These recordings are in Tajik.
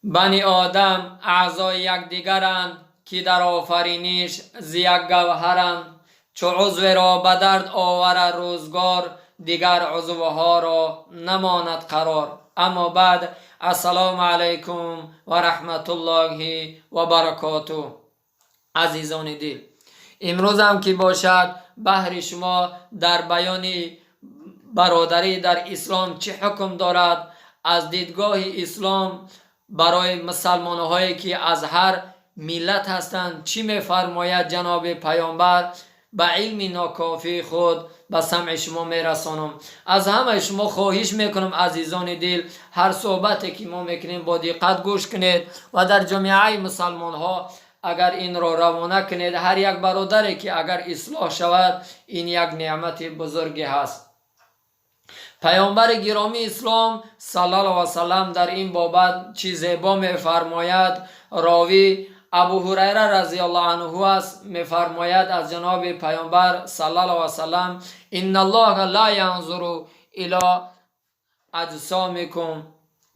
Бани Одам аъзои якдигаранд, ки дар офариниш зи як гавҳаранд. Чу узверо ба дард оварад рӯзгор, дигар узвҳоро намонад қарор. Аммо баъд, ассалому алайкум ва раҳматуллоҳи ва баракотуҳ. Азизони дил, имрӯзам ки бошад, баҳри шумо дар баёни бародарӣ дар ислом чӣ ҳукм дорад аз дидгоҳи ислом, барои мусалмонҳое ки аз ҳар миллат ҳастанд, чӣ мефармояд ҷаноби паёмбар, ба илми нокофии худ ба самъи шумо мерасонам. Аз ҳамаи шумо хоҳиш мекунам, азизони дил, ҳар суҳбате ки мо мекунем, бо диққат гӯш кунед ва дар ҷомеаи мусалмонҳо агар инро равона кунед, ҳар як бародаре ки агар ислоҳ шавад, ин як неъмати бузурге ҳаст. Паёмбари гиромии ислом саллаллоҳу васаллам дар ин бобат чӣ зебо мефармояд. Ровӣ Абу Ҳурайра разияллоҳу анҳу аст, мефармояд аз ҷаноби паёмбар саллаллоҳу васаллам: «Инналлоҳа ла янзуру ило аҷсомикум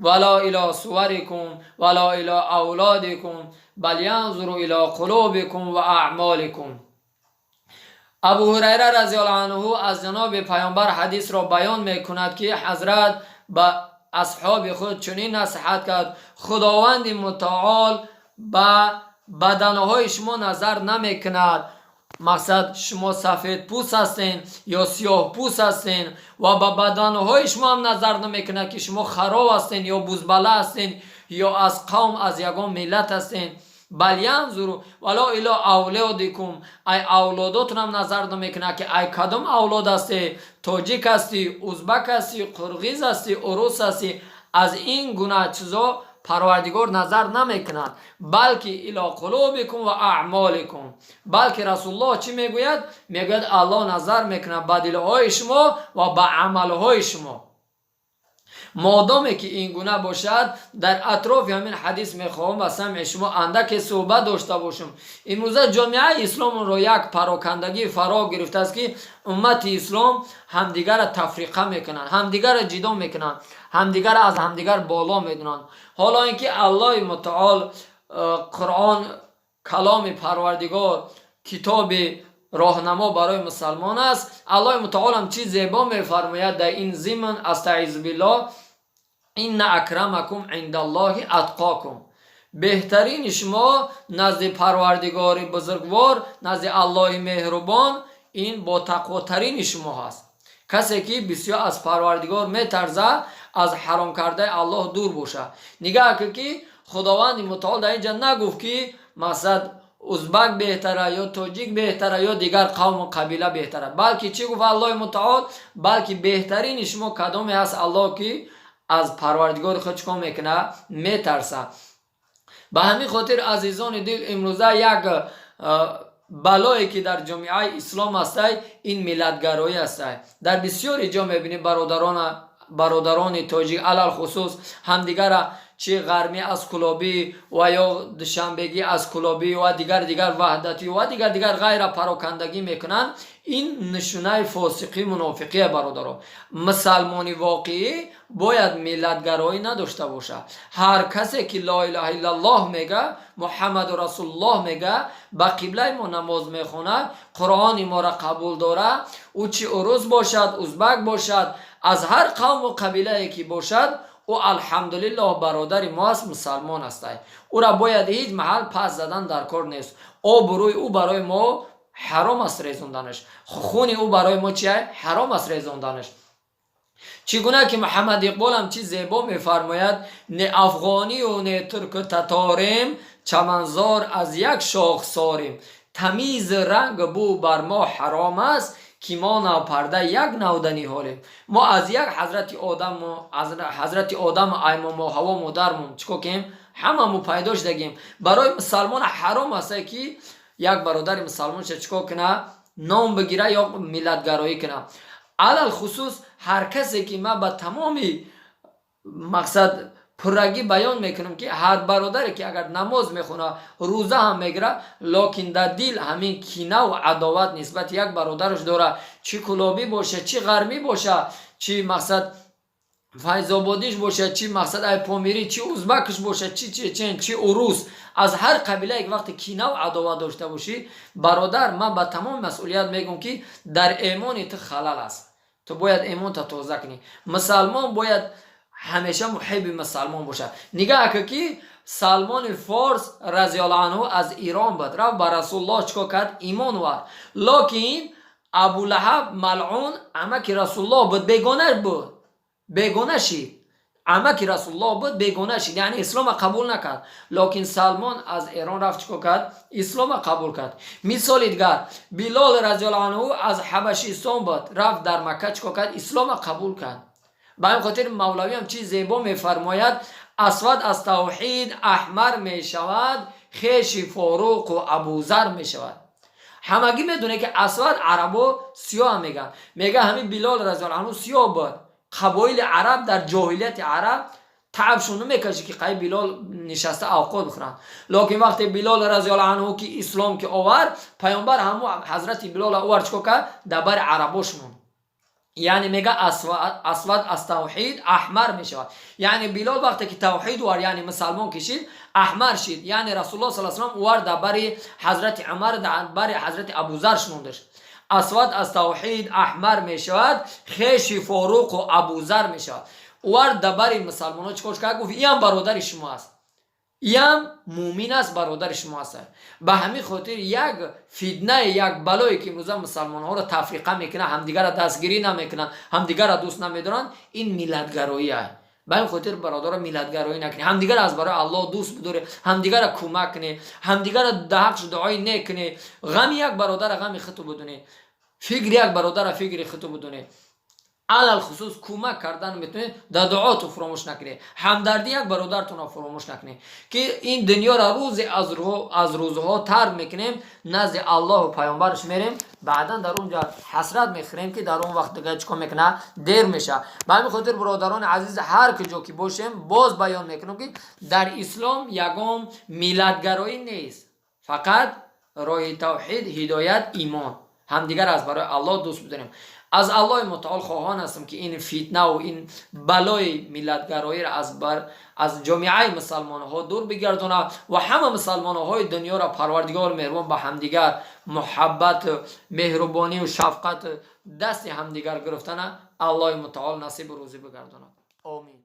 вало ило суварикум вало ило авлодикум, бал янзуру ило қулубикум ва аъмоликум». Абу Ҳурайра разияллоҳу анҳу аз ҷаноби паёмбар ҳадисро баён мекунад, ки ҳазрат ба асҳоби худ чунин насиҳат кард: Худованди мутаол ба баданҳои шумо назар намекунад, мақсад, шумо сафедпӯст ҳастен ё сиёҳпӯст ҳастен, ва ба баданҳои шумо ҳам назар намекунад, ки шумо хароб ҳастен ё бузбала ҳастен ё аз қавм, аз ягон миллат ҳастен. Бал янзуру вало ило авлодикум, ай авлодотонам назар намекунад, ки ай кадом авлод ҳастӣ, тоҷик ҳастӣ, узбак ҳастӣ, қурғиз ҳастӣ, урус ҳастӣ. Аз ин гуна чизо Парвардигор назар намекунад, балки ило қулубикум ва аъмоликум. Балки Расулуллоҳ чӣ мегӯяд? Мегӯяд, Аллоҳ назар мекунад ба дилҳои шумо ва ба амалҳои шумо. Модоме ки ин гуна бошад, дар атрофи ҳамин ҳадис мехоҳам ба самъи шумо андаке суҳбат дошта бошам. Имрӯза ҷомеаи исломро як парокандагӣ фаро гирифтааст, ки уммати ислом ҳамдигарро тафриқа мекунанд, ҳамдигарро ҷидо мекунанд, ҳамдигарро аз ҳамдигар боло медонанд. Ҳоло ин ки Аллоҳи мутаол, Қуръон, каломи Парвардигор, китоби роҳнамо барои мусалмон аст. Аллоҳи мутаолам чӣ зебо мефармояд дар ин зимн: астаизу биллоҳ, инна акрамакум индаллоҳи атқокум. Беҳтарини шумо назди Парвардигори бузургвор, назди Аллоҳи меҳрубон, ин ботақвотарини шумо ҳаст, касе ки бисёр аз Парвардигор метарзад, аз ҳаром кардаи Аллоҳ дур бошад. Нигаҳ кун, ки Худованди мутаол дар инҷа нагуфт, ки мақсад, узбак беҳтара ё тоҷик беҳтара ё дигар қавму қабила беҳтара, балки чӣ гуфт Аллоҳи мутаол? Балки беҳтарини шумо кадоме ҳаст, Аллоҳ, ки аз Парвардигори худ чӣ кор мекунад? Метарсад. Ба ҳамин хотир, азизони дил, имрӯза як балое ки дар ҷомеаи ислом ҳастай, ин миллатгароӣ ҳастай. Дар бисёри ҷо мебинӣ, бародарони тоҷик алалхусус ҳамдигара, чи ғармӣ аз кулобӣ ва ё душанбегӣ аз кулобӣ ва дигар дигар, ваҳдатӣ ва дигар дигар, ғайра парокандагӣ мекунанд. Ин нишонаи фосиқӣ, мунофиқия, бародаро. Мусалмони воқеӣ бояд миллатгароӣ надошта бошад. Ҳар касе ки ло илаҳа иллаллоҳ мега, Муҳаммаду расулуллоҳ мега, ба қиблаи мо намоз мехонад, Қуръони моро қабул дорад, ӯ чи урус бошад, узбак бошад, аз ҳар қавму қабилае ки бошад, ӯ алҳамдулиллоҳ бародари мо аст, мусалмон астай. Ӯра бояд ҳеҷ маҳал пас задан дар кор нест. Обрӯи ӯ барои мо ҳаром аст резонданаш, хуни ӯ барои мо чи ҳаром аст резонданаш. Чӣ гуна ки Муҳаммад Иқболам чӣ зебо мефармояд: «Не афғонию не турку таторем, чаманзор аз як шох сорем, тамизи ранг бу бар мо ҳаром аст, ки мо навпарда як навда ниҳолем». Мо аз як ҳазрати Одаму, ҳазрати Одаму аймомо Ҳаво модармон чӣ кор кем, ҳамамо пайдо шудагем. Барои мусалмона ҳаром аста, ки як бародари мусалмонша чӣ кор куна? Ном бигира ё миллатгароӣ куна. Алалхусус ҳар касе ки ман ба тамоми мақсад пуррагӣ баён мекунам, ки ҳар бародаре ки агар намоз мехонад, рӯза ҳам мегирад, локин дар дил ҳамин кинаву адоват нисбати як бародараш дорад, чӣ кулобӣ боша, чӣ ғармӣ боша, чӣ мақсад. Файзободиш бошад, чи мақсад ай Помирӣ, чи узбакш бошад, чи чечен, чи урус, аз ҳар қабилае ки вақте кинаву адоват дошта бошӣ, бародар, ман ба тамоми масъулият мегӯм, ки дар эмони ту халал аст. Ту бояд эмонта тоза кунӣ. Мусалмон бояд ҳамеша муҳибби мусалмон бошад. Нигаҳ ка, ки Салмони Форс разиаллоҳу анҳу аз Ирон буд, рафт ба Расулуллоҳ, чикор кард? Имон овард. Локин Абулаҳаб малъун амаки Расулуллоҳ буд, бегона буд, бегона шид. Амаки Расулуллоҳ буд, бегона шид, яъне ислома қабул накард. Локин Салмон аз Эрон рафт, чикор кард? Ислома қабул кард. Мисоли дигар, Билол разиаллоҳу анҳу аз Ҳабашистон буд, рафт дар Макка, чикор кард? Ислома қабул кард. Ба ҳамин хотир мавлавиам чиз зебо мефармояд: «Асвад аз тавҳид аҳмар мешавад, хеши Форуқу Абузар мешавад». Ҳамагӣ медонед, ки асвад арабо сиёҳ мегӯянд. Мега, ҳамин Билол разиаллоҳу анҳу сиёҳ буд. Қабоили араб дар ҷоҳилияти араб таабшон намекашид, ки қай Билол нишаста авқот бихӯранд. Локин вақте Билол разиаллоҳу анҳу ки ислом ки овард, паёмбар ҳамо ҳазрати Билола овард, чикор кард? Дар бари арабо шунунд. Яъне мега, асвад аз тавҳид аҳмар мешавад. Яъне Билол вақте ки тавҳид овард, яъне мусалмон кишид, аҳмар шид. Яъне Расулуллоҳ са салам овард, дар бари ҳазрати Умар, дар бари ҳазрати Абузар шунондаш. «Асвад аз тавҳид аҳмар мешавад, хеши Форуқу Абузар мешавад». Овард дар бари мусалмонҳо, чӣ кор кард? Гуфт: «Иам бародари шумо аст, иам муъмин аст, бародари шумо аст». Ба ҳамин хотир як фитнае, як балое, ки имрӯза мусалмонҳоро тафриқа мекунанд, ҳамдигарро дастгирӣ намекунанд, ҳамдигарро дӯст намедоранд, ин миллатгароӣ. Ба ҳамин хотир, бародаро, миллатгароӣ накунед, ҳамдигарро аз барои Аллоҳ дӯст бидоред, ҳамдигарро кӯмак кунед, ҳамдигарро дар ҳақш дуои нек кунед, ғами як бародара ғами худту бидонед, фикри як бародара фикри худту бидонед. Алалхусус кӯмак кардан метавонед, дар дуоту фуромӯш накунед, ҳамдардӣ як бародартонро фуромӯш накунед, ки ин дунёро рӯзе аз рӯзҳо тарк мекунем, назди Аллоҳу паёмбараш мерем. Баъдан дар он ҷо ҳасрат мехӯрем, ки дар он вақт дига чӣ кор мекунад? Дер мешавад. Ба ҳамин хотир, бародарони азиз, ҳар куҷо ки бошем, боз баён мекунам, ки дар ислом ягон миллатгароӣ нест, фақат роҳи тавҳид, ҳидоят, имон, ҳамдигар аз барои Аллоҳ дӯст бидорем. Аз Аллоҳи мутаол хоҳон ҳастам, ки ин фитнаву ин балои миллатгароиро аз ҷомеаи мусалмонҳо дур бигардонад ва ҳама мусалмонҳои дунёро Парвардигор меҳрубон ба ҳамдигар муҳаббат, меҳрубонию шафқат, дасти ҳамдигар гирифтана Аллоҳи мутаол насибу рӯзӣ бигардонад. Омин.